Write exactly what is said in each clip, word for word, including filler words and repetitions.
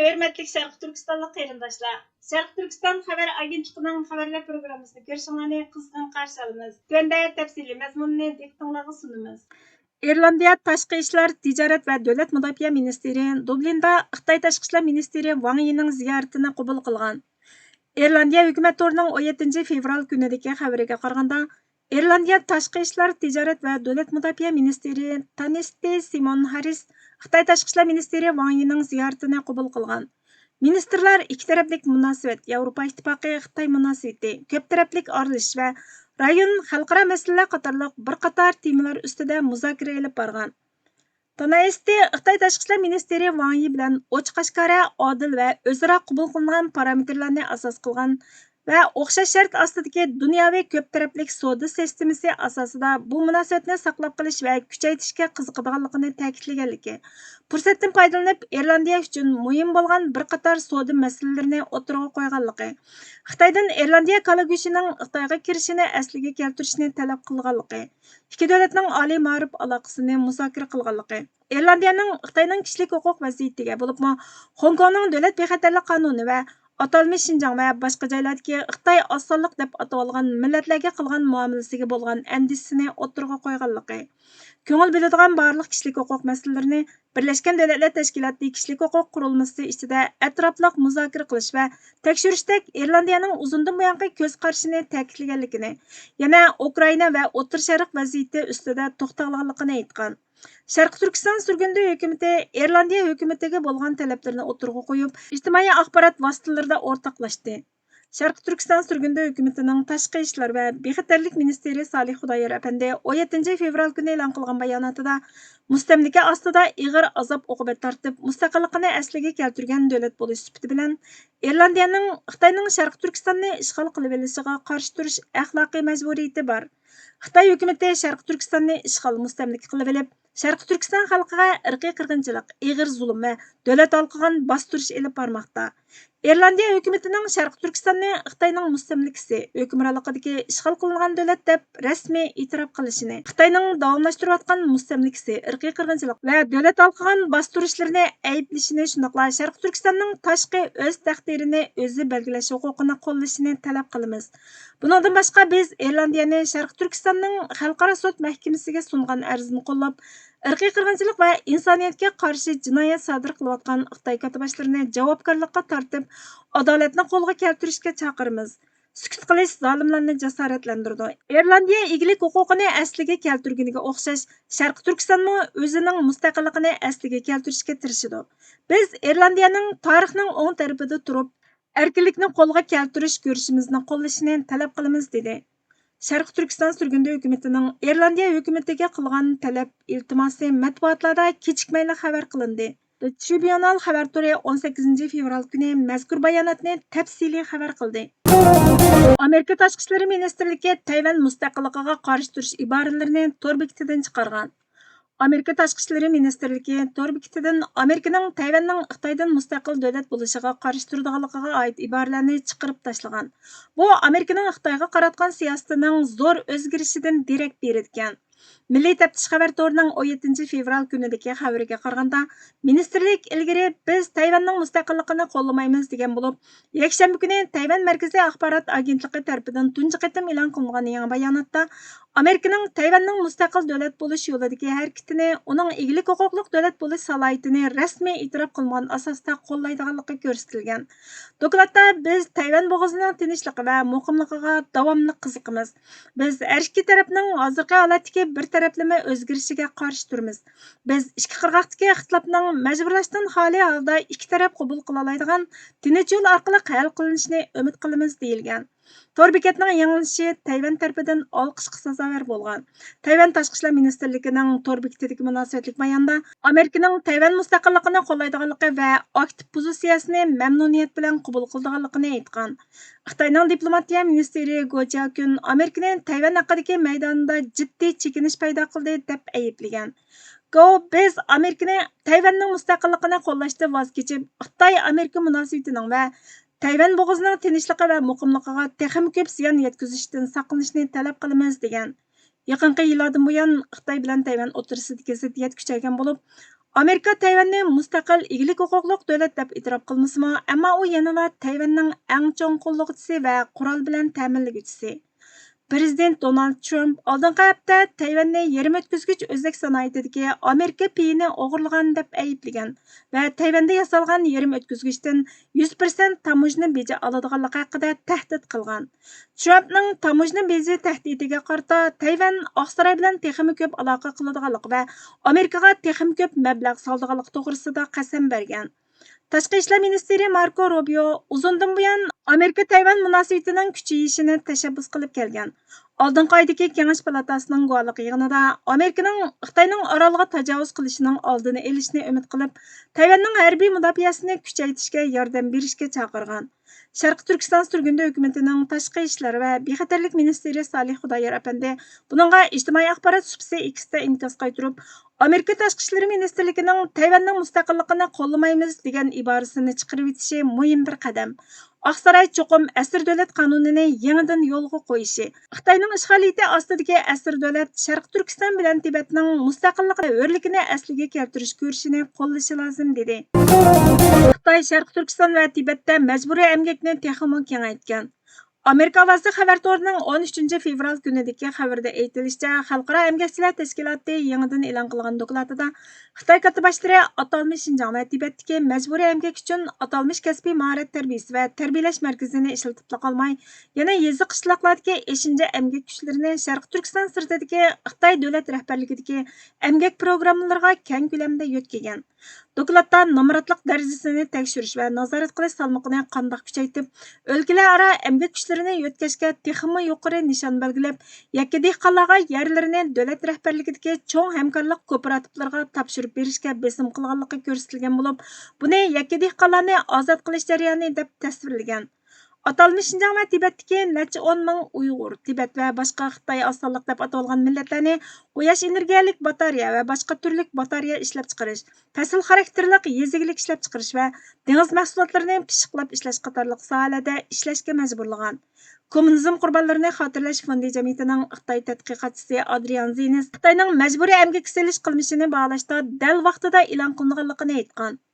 ھۆرمەتلىك شەرقىي تۈركىستانلىق قېرىنداشلار، شەرقىي تۈركىستان خەۋەر ئاگېنتلىقىنىڭ خەۋەرلەر پروگراممىسىنى كۆرۈشۈڭلارنى قىزغىن قارشى ئالىمىز. تۆۋەندە تەپسىلىي مەزمۇننى دىققىتىڭلارغا سۇنىمىز. ئىرلاندىيە تاشقى ئىشلار، تىجارەت ۋە دۆلەت مۇداپىئە مىنىستىرى دۇبلىندا خىتاي تاشقى ئىشلار مىنىستىرى ۋاڭ يىنىڭ زىيارىتىنى قوبۇل قىلغان. ئىرلاندىيە ھۆكۈمەت تورىنىڭ ئون يەتتىنچى فېۋرال كۈنىدىكى خەۋىرىگە قارىغاندا، ئىرلاندىيە تاشقى ئىشلار، تىجارەت ۋە دۆلەت مۇداپىئە مىنىستىرى تانىستى سىمون ھاررىس خىتاي تاشقى ئىشلار مىنىستىرى ۋاڭ يىنىڭ زىيارىتىنى قوبۇل قىلغان. مىنىستىرلار ئىككى تەرەپلىك مۇناسىۋەت، ياۋروپا ئىتتىپاقى، خىتاي مۇناسىۋىتى، كۆپ تەرەپلىك ئارىلىشىش ۋە رايون، خەلقئارا مەسىلىلەر قاتارلىق بىر قاتار تېمىلار ئۈستىدە مۇزاكىرە ئېلىپ بارغان. تانايستى خىتاي تاشقى ئىشلار مىنىستىرى ۋاڭ يى بىلەن ئوچۇق-ئاشكارا، ئادىل ۋە ئۆزئارا قوبۇل قىلىنغان پارامېتىرلارنى ئاساس قىلغان ۋە ئوخشاش شەرت ئاستىدىكى دۇنياۋى كۆپ تەرەپلىك سودا سىستېمىسى ئاساسىدا بۇ مۇناسىۋەتنى ساقلاپ قېلىش ۋە كۈچەيتىشكە قىزىقىدىغانلىقىنى تەكىتلىگەنلىكى، پۇرسەتتىن پايدىلىنىپ، ئىرلاندىيە ئۈچۈن مۇھىم بولغان بىر قاتار سودا مەسىلىلىرىنى ئوتتۇرىغا قويغانلىقى، خىتايدىن ئىرلاندىيە كالا گۆشىنىڭ خىتايغا كىرىشىنى ئەسلىگە كەلتۈرۈشنى تەلەپ قىلغانلىقى، ئىككى دۆلەتنىڭ ئالىي مائارىپ ئالاقىسىنى مۇزاكىرە قىلغانلىقى، ئىرلاندىيەنىڭ خىتاينىڭ كىشىلىك ھوقۇق ۋەزىيىتىگە، بولۇپمۇ خوڭكوڭنىڭ دۆلەت بىخەتەرلىك قانۇنى ۋە ئاتالمىش شىنجاڭ ۋە باشقا جايلاردىكى خىتاي ئاز سانلىق دەپ ئاتىۋالغان مىللەتلەرگە قىلغان مۇئامىلىسىگە بولغان ئەندىشىسىنى ئوتتۇرىغا قويغانلىقى، كۆڭۈل بۆلىدىغان بارلىق كىشىلىك ھوقۇق مەسىلىلىرىنى بىرلەشكەن دۆلەتلەر تەشكىلاتى كىشىلىك ھوقۇق قۇرۇلمىسى ئىچىدە ئەتراپلىق مۇزاكىرە قىلىش ۋە تەكشۈرۈشتەك ئىرلاندىيەنىڭ ئۇزۇندىن بۇيانقى كۆز قارىشىنى تەكىتلىگەنلىكىنى، يەنە ئۇكرائىنا ۋە ئوتتۇرا شەرق ۋەزىيىتى ئۈستىدە توختالغانلىقىنى ئېيتقان. شەرقىي تۈركىستان سۈرگۈندە ھۆكۈمىتى ئىرلاندىيە ھۆكۈمىتىگە بولغان تەلەپلىرىنى ئوتتۇرىغا قويۇپ، ئىجتىمائىي ئاخبارات ۋاسىتىلىرىدا ئورتاقلاشتى. شەرقىي تۈركىستان سۈرگۈندە ھۆكۈمىتىنىڭ تاشقى ئىشلار ۋە بىخەتەرلىك مىنىستىرى سالىھ خۇدايار ئەپەندى ئون يەتتىنچى فېۋرال كۈنى ئېلان قىلغان باياناتىدا، مۇستەملىكە ئاستىدا ئېغىر ئازاب-ئوقۇبەت تارتىپ، مۇستەقىللىقىنى ئەسلىگە كەلتۈرگەن دۆلەت بولۇش سۈپىتى بىلەن، ئىرلاندىيەنىڭ خىتاينىڭ شەرقىي تۈركىستاننى ئىشغال قىلىۋېلىشىغا قارشى تۇرۇش ئەخلاقىي مەجبۇرىيىتى بار. خىتاي ھۆكۈمىتى شەرقىي تۈركىستاننى ئىشغال، مۇستەملىكە قىلىۋېلىپ، شەرقىي تۈركىستان خەلقىگە ئىرقىي قىرغىنچىلىق، ئېغىر زۇلۇم ۋە دۆلەت ھالقىغان باستۇرۇش ئېلىپ بارماقتا. ئىرلاندىيە ھۆكۈمىتىنىڭ شەرقىي تۈركىستاننى خىتاينىڭ مۇستەملىكىسى، ھۆكۈمرانلىقىدىكى ئىشغال قىلىنغان دۆلەت دەپ رەسمىي ئېتىراپ قىلىشىنى، خىتاينىڭ داۋاملاشتۇرۇۋاتقان مۇستەملىكىسى، ئىرقىي قىرغىنچىلىق ۋە دۆلەت ھالقىغان باستۇرۇشلىرىنى ئەيىبلىشىنى، شۇنداقلا شەرقىي تۈركىستاننىڭ تاشقى ئۆز تەقدىرىنى ئۆزى بەلگىلەش ھوقۇقىنى قوللىشىنى تەلەپ قىلىمىز. بۇنىڭدىن باشقا، بىز ئىرلاندىيەنى شەرقىي تۈركىستاننىڭ خەلقئارا سوت مەھكىمىسىگە سۇنغان ئەرزنى قوللاپ، ئىرقىي قىرغىنچىلىق ۋە ئىنسانىيەتكە قارشى جىنايەت سادىر قىلىۋاتقان خىتاي كاتتىباشلىرىنى جاۋابكارلىققا تارتىپ، ئادالەتنى قولغا كەلتۈرۈشكە چاقىرىمىز. سۈكۈت قىلىش زالىملارنى جاسارەتلەندۈرىدۇ. ئىرلاندىيە ئىگىلىك ھوقۇقىنى ئەسلىگە كەلتۈرگىنىگە ئوخشاش، شەرقىي تۈركىستانمۇ ئۆزىنىڭ مۇستەقىللىقىنى ئەسلىگە كەلتۈرۈشكە تىرىشىدۇ. بىز ئىرلاندىيەنىڭ تارىخنىڭ ئوڭ تەرىپىدە تۇرۇپ، ئەركىنلىكنى قولغا كەلتۈرۈش كۈرىشىمىزنى قوللىشىنى تەلەپ قىلىمىز، دېدى. شەرقىي تۈركىستان سۈرگۈندە ھۆكۈمىتىنىڭ ئىرلاندىيە ھۆكۈمىتىگە قىلغان تەلەپ ئىلتىماسى مەتبۇئاتلاردا كېچىكمەيلا خەۋەر قىلىندى. The Tribunal خەۋەر تورى ئون سەككىزىنچى فېۋرال كۈنى مەزكۇر باياناتنى تەپسىلىي خەۋەر قىلدى. ئامېرىكا تاشقى ئىشلىرى مىنىستىرلىكى تەيۋەن مۇستەقىللىقىغا قارشى تۇرۇش ئىبارىلىرىنى تور بېكىتىدىن چىقارغان. ئامېرىكا تاشقى ئىشلىرى مىنىستىرلىكى تور بېكىتىدىن ئامېرىكىنىڭ تەيۋەننىڭ خىتايدىن مۇستەقىل دۆلەت بولۇشىغا قارشى تۇرىدىغانلىقىغا ئائىت ئىبارىلەرنى چىقىرىپ تاشلىغان. بۇ ئامېرىكىنىڭ خىتايغا قاراتقان سىياسىتىنىڭ زور ئۆزگىرىشىدىن دېرەك بېرىدىكەن. مىللىي تەپتىش خەۋەر تورىنىڭ ئون يەتتىنچى فېۋرال كۈنىدىكى خەۋىرىگە قارىغاندا، مىنىستىرلىك ئىلگىرى بىز تەيۋەننىڭ مۇستەقىللىقىنى قوللىمايمىز دېگەن بولۇپ، يەكشەنبە كۈنى تەيۋەن مەركىزىي ئاخبارات ئاگېنتلىقى تەرىپىدىن تۇنجى قېتىم ئېلان قىلىنغان يېڭى باياناتتا، ئامېرىكىنىڭ تەيۋەننىڭ مۇستەقىل دۆلەت بولۇش يولىدىكى ھەرىكىتىنى ئۇنىڭ ئىگىلىك ھوقۇقلۇق دۆلەت بولۇش سالاھىيىتىنى رەسمىي ئېتىراپ قىلمىغان ئاساستا قوللايدىغانلىقى كۆرسىتىلگەن. دوكلاتتا، بىز تەيۋەن بوغۇزىنىڭ تىنچلىقى ۋە مۇقىملىقىغا داۋاملىق قىزىقىمىز. بىز ھەر ئىككى تەرەپنىڭ ھازىرقى ھالەتتىكى بىر تەرەپلىمە ئۆزگىرىشىگە قارشى تۇرىمىز. بىز ئىككى قىرغاقتىكى ئىختىلاپنىڭ مەجبۇرلاشتىن خالىي ھالدا ئىككى تەرەپ قوبۇل قىلالايدىغان تىنچ يول ئارقىلىق ھەل قىلىنىشىنى ئۈمىد قىلىمىز، دېيىلگەن. تور بېكەتنىڭ يېڭىلىنىشى تەيۋەن تەرىپىدىن ئالقىشقا سازاۋەر بولغان. تەيۋەن تاشقى ئىشلار مىنىستىرلىكىنىڭ تور بېكىتىدىكى مۇناسىۋەتلىك باياندا ئامېرىكىنىڭ تەيۋەن مۇستەقىللىقىنى قوللايدىغانلىقى ۋە ئاكتىپ پوزىتسىيەسىنى مەمنۇنىيەت بىلەن قوبۇل قىلىدىغانلىقىنى ئېيتقان. خىتاينىڭ دىپلوماتىيە مىنىستىرى گو جياكۈن ئامېرىكىنى تەيۋەن ھەققىدىكى مەيدانىدا جىددىي چېكىنىش پەيدا قىلدى، دەپ ئەيىبلىگەن. گو، بىز ئامېرىكىنى تەيۋەننىڭ مۇستەقىللىقىنى قوللاشتىن ۋاز كېچىپ، خىتاي ئامېرىكا مۇناسىۋىتىنىڭ ۋە تەيۋەن بوغۇزىنىڭ تىنچلىقى ۋە مۇقىملىقىغا تېخىمۇ كۆپ زىيان يەتكۈزۈشتىن ساقلىنىشنى تەلەپ قىلىمىز، دېگەن. يېقىنقى يىللاردىن بۇيان، خىتاي بىلەن تەيۋەن ئوتتۇرىسىدىكى زىددىيەت كۈچەيگەن بولۇپ، ئامېرىكا تەيۋەننى مۇستەقىل ئىگىلىك ھوقۇقلۇق دۆلەت دەپ ئېتىراپ قىلمىسىمۇ، ئەمما ئۇ يەنىلا تەيۋەننىڭ ئەڭ چوڭ قوللىغۇچىسى ۋە قورال بىلەن تەمىنلىگۈچىسى. پىرېزىدېنت دونالد ترامپ ئالدىنقى ھەپتە تەيۋەننى يېرىم ئۆتكۈزگۈچ ئۆزەك سانائىتىدىكى ئامېرىكا پېيىنى ئوغرىلىغان دەپ ئەيىبلىگەن ۋە تەيۋەندە ياسالغان يېرىم ئۆتكۈزگۈچتىن يۈز پىرسەنت تاموژنا بېجى ئالىدىغانلىقى ھەققىدە تەھدىت قىلغان. ترامپنىڭ تاموژنا بېجى تەھدىتىگە قارىتا تەيۋەن ئاقساراي بىلەن تېخىمۇ كۆپ ئالاقە قىلىدىغانلىقى ۋە ئامېرىكىغا تېخىمۇ كۆپ مەبلەغ سالىدىغانلىقى توغرىسىدا قەسەم بەرگەن. تاشقى ئىشلار مىنىستىرى ماركو روبىيو ئۇزۇندىن بۇيان ئامېرىكا تەيۋەن مۇناسىۋىتىنىڭ كۈچىيىشىنى تەشەببۇس قىلىپ كەلگەن. ئالدىنقى ئايدىكى كېڭەش پالاتاسىنىڭ گۇۋاھلىق يىغىنىدا ئامېرىكىنىڭ خىتاينىڭ ئارالغا تاجاۋۇز قىلىشىنىڭ ئالدىنى ئېلىشنى ئۈمىد قىلىپ، تەيۋەننىڭ ھەربىي مۇداپىئەسىنى كۈچەيتىشكە ياردەم بېرىشكە چاقىرغان. شەرقىي تۈركىستان سۈرگۈندە ھۆكۈمىتىنىڭ تاشقى ئىشلار ۋە بىخەتەرلىك مىنىستىرى سالىھ خۇدايار ئەپەندى بۇنىڭغا ئىجتىمائىي ئاخبارات سۇپىسى ئېكستا ئىنكاس قايتۇرۇپ، ئامېرىكا تاشقى ئىشلىرى مىنىستىرلىكىنىڭ تەيۋەننىڭ مۇستەقىللىقىنى قوللىمايمىز دېگەن ئىبارىسىنى چىقىرىۋېتىشى مۇھىم بىر قەدەم. ئاقساراي چوقۇم ئەسىر دۆلەت قانۇنىنى يېڭىدىن يولغا قويۇشى، خىتاينىڭ ئىشغالىيىتى ئاستىدىكى ئەسىر دۆلەت شەرقىي تۈركىستان بىلەن تىبەتنىڭ مۇستەقىللىقى ۋە ھۆرلۈكىنى ئەسلىگە كەلتۈرۈش كۈرىشىنى قوللىشى لازىم، دېدى. خىتاي شەرقىي تۈركىستان ۋە تىبەتتە مەجبۇرىي ئەمگەكنى تېخىمۇ كېڭەيتكەن. ئامېرىكا ئاۋازى خەۋەر تورىنىڭ ئون ئۈچىنچى فېۋرال كۈنىدىكى خەۋىرىدە ئېيتىلىشىچە، خەلقئارا ئەمگەكچىلەر تەشكىلاتى يېڭىدىن ئېلان قىلغان دوكلاتىدا خىتاي كاتتىباشلىرى ئاتالمىش شىنجاڭ ۋە تىبەتتىكى مەجبۇرىي ئەمگەك ئۈچۈن ئاتالمىش كەسپىي ماھارەت تەربىيىسى ۋە تەربىيەلەش مەركىزىنى ئىشلىتىپلا قالماي، يەنە يېزا، قىشلاقلاردىكى ئېشىنچا ئەمگەك كۈچلىرىنى شەرقىي تۈركىستان سىرتىدىكى خىتاي دۆلەت رەھبەرلىكىدىكى ئەمگەك پروگراممىلىرىغا كەڭ كۆلەمدە يۆتكىگەن. دوكلاتتا نامراتلىق دەرىجىسىنى تەكشۈرۈش ۋە نازارەت قىلىش سالمىقىنى قانداق كۈچەيتىپ، ئۆلكىلەر ئارا ئەمگەك كۈچلىرىنى يۆتكەشكە تېخىمۇ يۇقىرى نىشان بەلگىلەپ، يەككە دېھقانلارغا يەرلىرىنى دۆلەت رەھبەرلىكىدىكى چوڭ ھەمكارلىق كوپىراتىپلىرىغا تاپشۇرۇپ بېرىشكە بېسىم قىلغانلىقى كۆرسىتىلگەن بولۇپ، بۇنى يەككە دېھقانلارنى ئازاد قىلىش جەريانى دەپ تەسۋىرلىگەن. ئاتالمىش شىنجاڭ ۋە تىبەتتىكى نەچچە ئون مىڭ ئۇيغۇر، تىبەت ۋە باشقا خىتاي ئاز سانلىق دەپ ئاتىۋالغان مىللەتلەرنى قۇياش ئېنېرگىيەلىك باتارېيە ۋە باشقا تۈرلۈك باتارېيە ئىشلەپچىقىرىش، پەسىل خاراكتېرلىك يېزا ئىگىلىك ئىشلەپچىقىرىش ۋە دېڭىز مەھسۇلاتلىرىنى پىششىقلاپ ئىشلەش قاتارلىق ساھەلەردە ئىشلەشكە مەجبۇرلىغان. كوممۇنىزم قۇربانلىرىنى خاتىرىلەش فوندى جەمئىيىتىنىڭ خىتاي تەتقىقاتچىسى ئادرىيان زىنىس خىتاينىڭ مەجبۇرىي ئەمگەككە سېلىش قىلمىشىنى باھالاشتا دەل ۋاقتىدا ئېلان قىلىنغانلىقىنى ئېيتقان.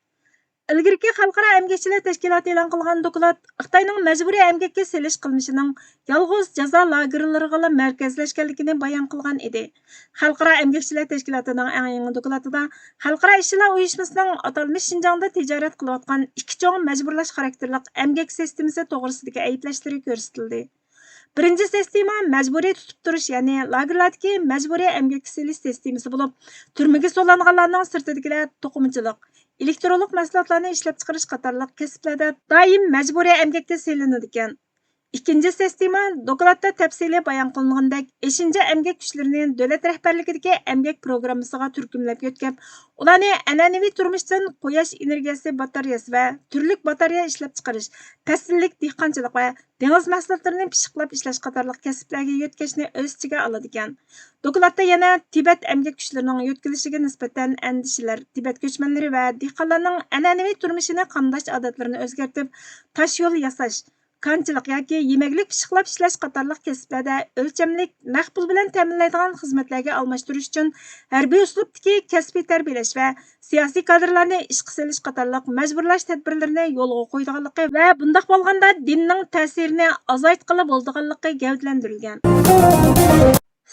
ئىلگىرىكى خەلقئارا ئەمگەكچىلەر تەشكىلاتى ئېلان قىلغان دوكلات خىتاينىڭ مەجبۇرىي ئەمگەككە سېلىش قىلمىشىنىڭ يالغۇز جازا لاگېرلىرىغىلا مەركەزلەشكەنلىكىنى بايان قىلغان ئىدى. خەلقئارا ئەمگەكچىلەر تەشكىلاتىنىڭ ئەڭ يېڭى دوكلاتىدا خەلقئارا ئىشچىلار ئۇيۇشمىسىنىڭ ئاتالمىش شىنجاڭدا تىجارەت قىلىۋاتقان ئىككى چوڭ مەجبۇرلاش خاراكتېرلىق ئەمگەك سىستېمىسى توغرىسىدىكى ئەيىبلەشلىرى كۆرسىتىلدى. بىرىنچى سىستېما مەجبۇرىي تۇتۇپ تۇرۇش، يەنى لاگېرلاردىكى مەجبۇرىي ئەمگەككە سېلىش سىستېمىسى بولۇپ، تۈرمىگە سولانغانلارنىڭ سىرتىدىكىلەر توقۇمىچىلىق، ئېلېكترونلۇق مەھسۇلاتلارنى ئىشلەپچىقىرىش قاتارلىق كەسىپلەردە دائىم مەجبۇرىي ئەمگەككە سېلىنىدىكەن. ئىككىنچى سىستېما، دوكلاتتا تەپسىلىي بايان قىلىنغىنىدەك، ئېشىنچا ئەمگەك كۈچلىرىنى دۆلەت رەھبەرلىكىدىكى ئەمگەك پروگراممىسىغا تۈركۈملەپ يۆتكەپ، ئۇلارنى ئەنئەنىۋى تۇرمۇشتىن قۇياش ئېنېرگىيەسى باتارېيەسى ۋە تۈرلۈك باتارېيە ئىشلەپچىقىرىش، پەسىللىك دېھقانچىلىق ۋە دېڭىز مەھسۇلاتلىرىنى پىششىقلاپ ئىشلەش قاتارلىق كەسىپلەرگە يۆتكەشنى ئۆز ئىچىگە ئالىدىكەن. دوكلاتتا يەنە تىبەت ئەمگەك كۈچلىرىنىڭ يۆتكىلىشىگە نىسبەتەن ئەندىشىلەر، تىبەت كۆچمەنلىرى ۋە دېھقانلارنىڭ ئەنئەنىۋى تۇرمۇشىنى قامداش ئادەتلىرىنى ئۆزگەرتىپ، تاش يول ياساش، كانچىلىق ياكى يېمەكلىك پىششىقلاپ ئىشلەش قاتارلىق كەسىپلەردە ئۆلچەملىك، نەق پۇل بىلەن تەمىنلەيدىغان خىزمەتلەرگە ئالماشتۇرۇش ئۈچۈن ھەربىي ئۇسلۇبتىكى كەسپىي تەربىيەلەش ۋە سىياسىي كادىرلارنى ئىشقا سېلىش قاتارلىق مەجبۇرلاش تەدبىرلىرىنى يولغا قويىدىغانلىقى ۋە بۇنداق بولغاندا دىننىڭ تەسىرىنى ئازايتقىلى بولىدىغانلىقى گەۋدىلەندۈرۈلگەن.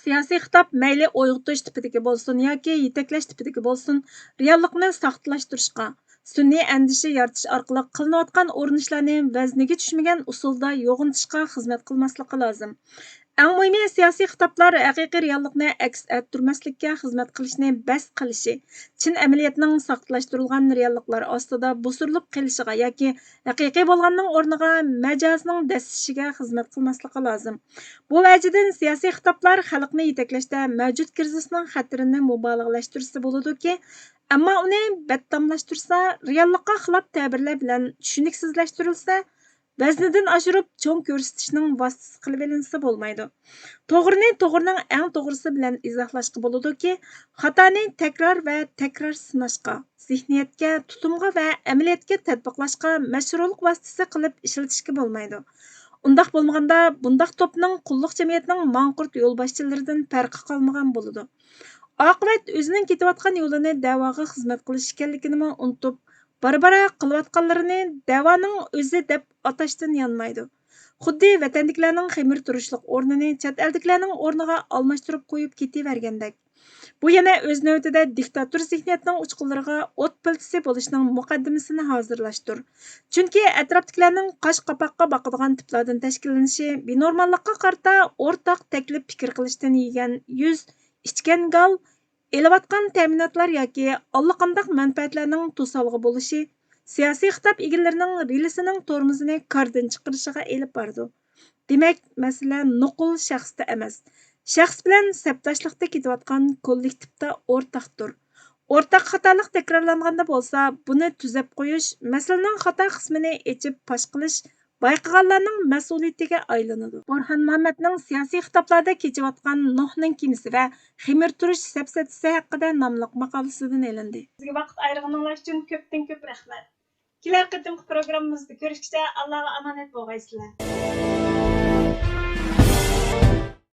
سىياسىي خىتاب مەيلى ئويغىتىش تىپىدىكى بولسۇن ياكى يېتەكلەش تىپىدىكى بولسۇن، رېئاللىقنى ساختىلاشتۇرۇشقا، سۈنئىي ئەندىشە يارىتىش ئارقىلىق قىلىنىۋاتقان ئۇرۇنۇشلارنى ۋەزنىگە چۈشمىگەن ئۇسۇلدا يوغىنىتىشقا خىزمەت قىلماسلىقى لازىم. ئەڭ مۇھىمى، سىياسىي خىتابلار ھەقىقىي رېئاللىقنى ئەكس ئەتتۈرمەسلىككە خىزمەت قىلىشنى بەس قىلىشى، چىن ئەمەلىيەتنىڭ ساختىلاشتۇرۇلغان رېئاللىقلار ئاستىدا بوسۇرۇلۇپ قېلىشىغا ياكى ھەقىقىي بولغاننىڭ ئورنىغا مەجازنىڭ دەسسىشىگە خىزمەت قىلماسلىقى لازىم. بۇ ۋەجىدىن سىياسىي خىتابلار خەلقنى يېتەكلەشتە مەۋجۇت كىرىزىسنىڭ خەتىرىنى مۇبالىغىلەشتۈرسە بولىدۇكى، ئەمما ئۇنى بەتتاملاشتۇرسا، رېئاللىققا خىلاپ تەبىرلەر بىلەن چۈشىنىكسىزلەشتۈرۈلسە، ۋەزنىدىن ئاشۇرۇپ چوڭ كۆرسىتىشنىڭ ۋاسىتىسى قىلىۋېلىنسا بولمايدۇ. توغرىنى توغرىنىڭ ئەڭ توغرىسى بىلەن ئىزاھلاشقا بولىدۇكى، خاتانى تەكرار ۋە تەكرار سىناشقا، زېھنىيەتكە، تۇتۇمغا ۋە ئەمەلىيەتكە تەتبىقلاشقا مەشھۇرلۇق ۋاسىتىسى قىلىپ ئىشلىتىشكە بولمايدۇ. ئۇنداق بولمىغاندا، بۇنداق توپنىڭ قۇللۇق جەمئىيەتنىڭ ماڭقۇرت يولباشچىلىرىدىن پەرقى قالمىغان بولىدۇ. ئاقىۋەت ئۆزىنىڭ كېتىۋاتقان يولىنى دەۋاغا خىزمەت قىلىش ئىكەنلىكىنىمۇ ئۇنتۇپ، بارا-بارا قىلىۋاتقانلىرىنى دەۋانىڭ ئۆزى دەپ ئاتاشتىن يانمايدۇ. خۇددى ۋەتەندىكىلەرنىڭ خېمىر تۇرۇشلۇق ئورنىنى چەت ئەلدىكىلەرنىڭ ئورنىغا ئالماشتۇرۇپ قويۇپ كېتىۋەرگەندەك. بۇ يەنە ئۆز نۆۋىتىدە دىكتاتور زېھنىيەتنىڭ ئۇچقۇنلىرىغا ئوت پىلتىسى بولۇشنىڭ مۇقەددىمىسىنى ھازىرلاشتۇر. چۈنكى ئەتراپتىكىلەرنىڭ قاش-قاپاققا باقىدىغان تىپلاردىن تەشكىللىنىشى بىنورماللىققا قارىتا ئورتاق تەكلىپ پىكىر قىلىشتىن يېگەن يۈز، ئىچكەن گال، ئېلىۋاتقان تەمىناتلار ياكى ئاللىقانداق مەنپەئەتلەرنىڭ توسالغۇ بولۇشى سىياسىي خىتاب ئىگىلىرىنىڭ رېلىسىنىڭ تورمۇزىنى كاردىن چىقىرىشىغا ئېلىپ بارىدۇ. دېمەك، مەسىلە نوقۇل شەخستە ئەمەس، شەخس بىلەن سەپداشلىقتا كېتىۋاتقان كوللېكتىپتا ئورتاقتۇر. ئورتاق خاتالىق تەكرارلانغاندا بولسا، بۇنى تۈزەپ قويۇش، مەسىلىنىڭ خاتا قىسمىنى ئېچىپ پاش قىلىش بايقىغانلارنىڭ مەسئۇلىيىتىگە ئايلىنىدۇ. بۇرھان مۇھەممەدنىڭ سىياسىي خىتابلاردا كېچىۋاتقان نوھنىڭ كېمىسى ۋە خېمىر تۇرۇش سەپسەتىسى ھەققىدە ناملىق ماقالىسىدىن ئېلىندى. بىزگە ۋاقىت ئايرىغىنىڭلار ئۈچۈن كۆپتىن كۆپ رەھمەت. كېلەر قېتىمقى پروگراممىمىزدا كۆرۈشكىچە ئاللاغا ئامانەت بولغايسىلەر.